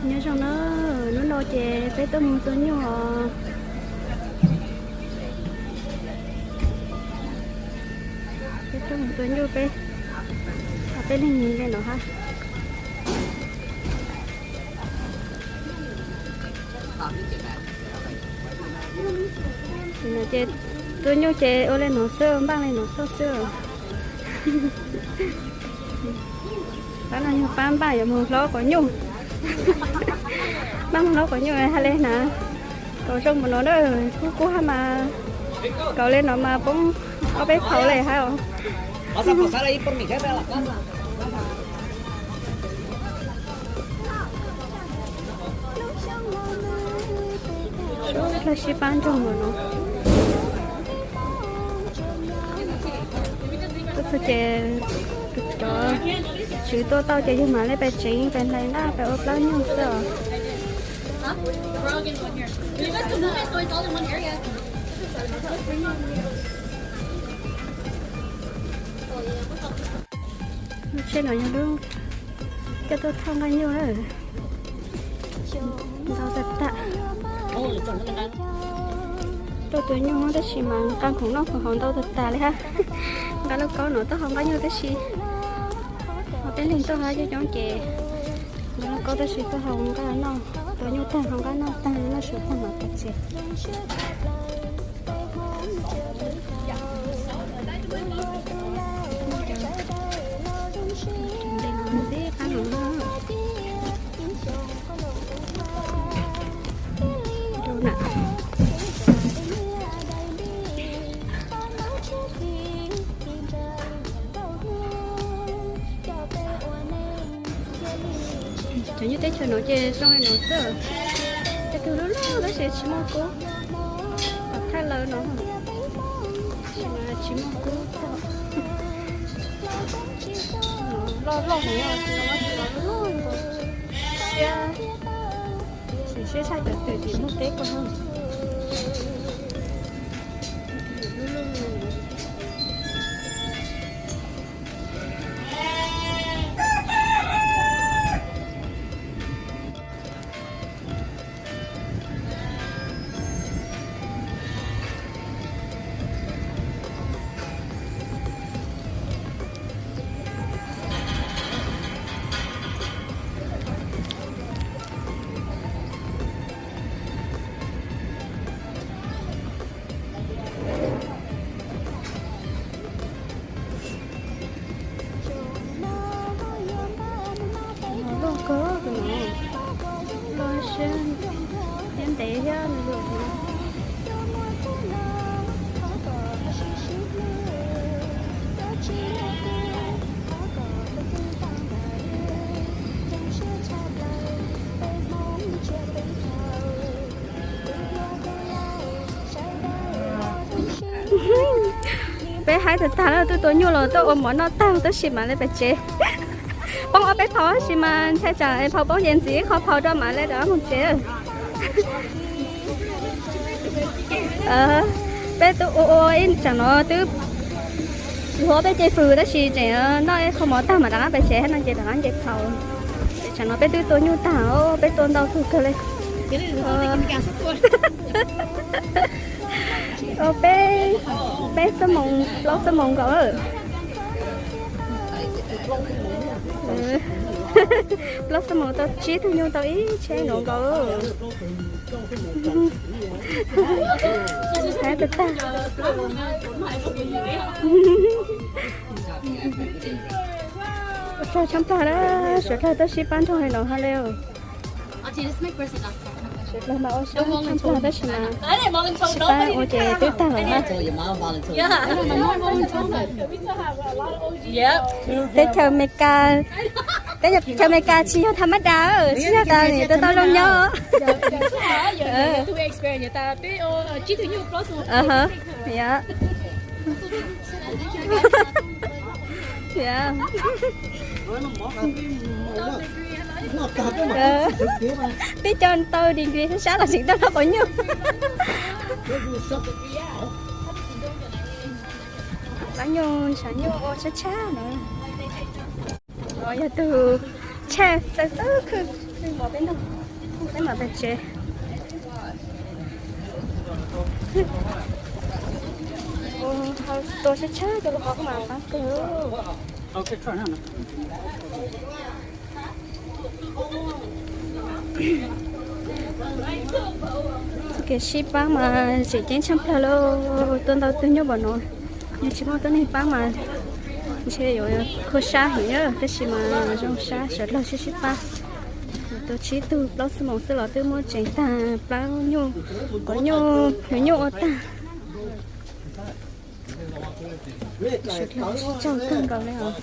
Nyob zoo na, hnub no ces peb tuaj mus tua nyuj os. Peb tuaj mus tua nyuj peb, peb leeg mus li no hab. Ces tua nyuj ces ua li no xwb, npaj li no xwb xwb. Pab no yog pab npaj yuav mus hlob quav nyuj. Npaj mus hlob quav nyuj hab li na. Kaus zoo mus no na, kub kub hab mas, kaus li no mas poob ob peb phau li hab os. Dlhau sib pab nrog mus no. Tuaj txug ces cov tswv tuaj tau ces yug mam li pais tsev pais hlais nqaj pais ua plaub nyuj xwb os. Lub tsheb no yog lub coj tuaj thauj nqaj nyuj na. Ntau tag tag. Tuaj tua nyuj tab sis mas nqa khoom noj khoom haus ntau tag tag li hab. Nqa lauj kaub no tuaj hau nqaj nyuj tab sis, ho peb leeg tuaj hab coob coob ces nqa lauj kaub tab sis tuaj hau nqaj noj, tua nyuj tag hau nqaj noj tag noj su tag mam pais tsev. Cov nyuj teb chaws no ces zoo li no xwb. Tej tug loj loj tab sis tsis muaj kub. Thaij lawv no tsis muaj kub. Loj loj heev, tsis loj, tsis loj, siab, tsis siab tshaj cov twm tim Nplog teb ko. Loj kawg no, loj siab thiab ntev thiab loj. Peb haib tag tag lawm, twb tua nyuj los twb ua mov noj tag tab sis mam li pem tsev. Poob ob peb phau tab sis mas ntshai tsam es phau poob ces ntxiv ib qho phau rau mam li rov mus tsev. Peb twb ua ua ib tsam no twb hlua peb ce fws tab sis tseem noj ib qho mov tag mam rov qab pem tsev no ces rov qab nce phau. Tsam no peb twb tua nyuj tag, peb tua ntau kawg kawg li. Peb, peb xuab moos plaub xuab moos nkaus. Plaub xuab moos tau tsib tug nyuj tau ib tsheb nkaus nkaus. Haib tag tag. Ua tsaug tshaj plawg na, suav dlawg tuaj sib pab nrog li no hab li. Suav dlawg mas ua tsaug tshaj plawg tab sis mas sib pab ua ces twb tag lawm na. Teb chaws Amelikas, teb chaws Amelikas tsis yog tham mab das, tsis yog tas niam tau tau zoo nyob. Peb coj tau degree sab sab los tseem tau noj quav nyuj. Lab nyuj ntshav nyuj ua tshab tshab no. Yog tus tshaj txawj txawj khwj mov peb noj. Peb mam pem tsev. Tua sab tshab cov lus hov mas pab kawg. Kev sib pab mas tseem ceeb tshaj plawg lauj. Tuaj ntau tug nyuj npaum no, yog tsis muaj tuab neeg pab mas ntshe yuav khuv sab heev, tab sis mas zoo sab sawv daws sib sib pab. Tua tsib tug plaub xuab moos xwb los twb muab tsev tag, plaub nyuj, nyuj ua tag. Sawv daws sib tsaug kawg nkaus li os.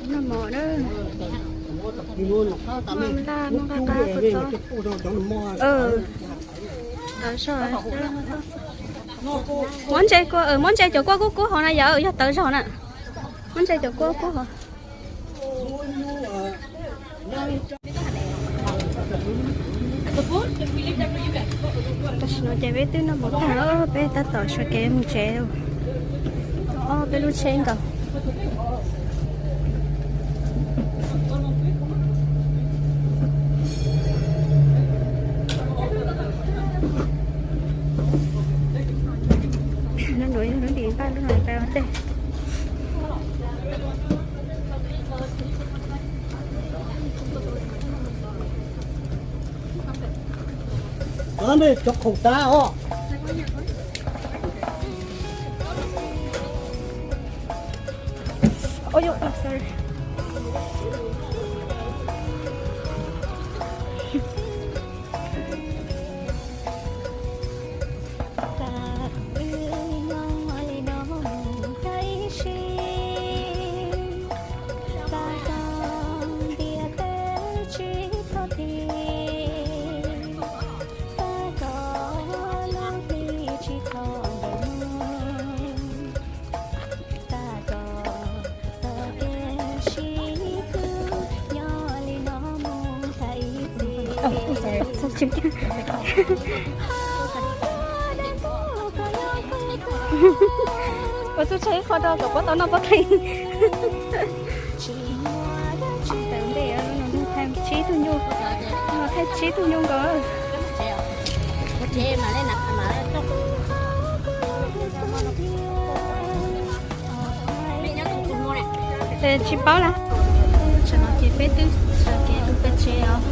Noj mov na. Noj laj, noj qab qab kua txob. Muab ntse kua, muab ntse cov kua kub kub hov na yom, yog tawv zog na. Muab ntse cov kua kub hov. Tam sim no ces peb twb noj mov tag, peb tab tom sawv kev mus tsev. Ob peb lub tsheb nkaus. Lub nuav yog lub ntim npaj, lub no peb ua ntej. Cov khoom tas os. Ua txuj tsheb qhov rau kom puab tau noj puab kheej. Thaij tsib tug nyuj, thaij tsib tug nyuj nkaus. Tsis paub na. Tam no ces peb twb sawv kev mus pem tsev os.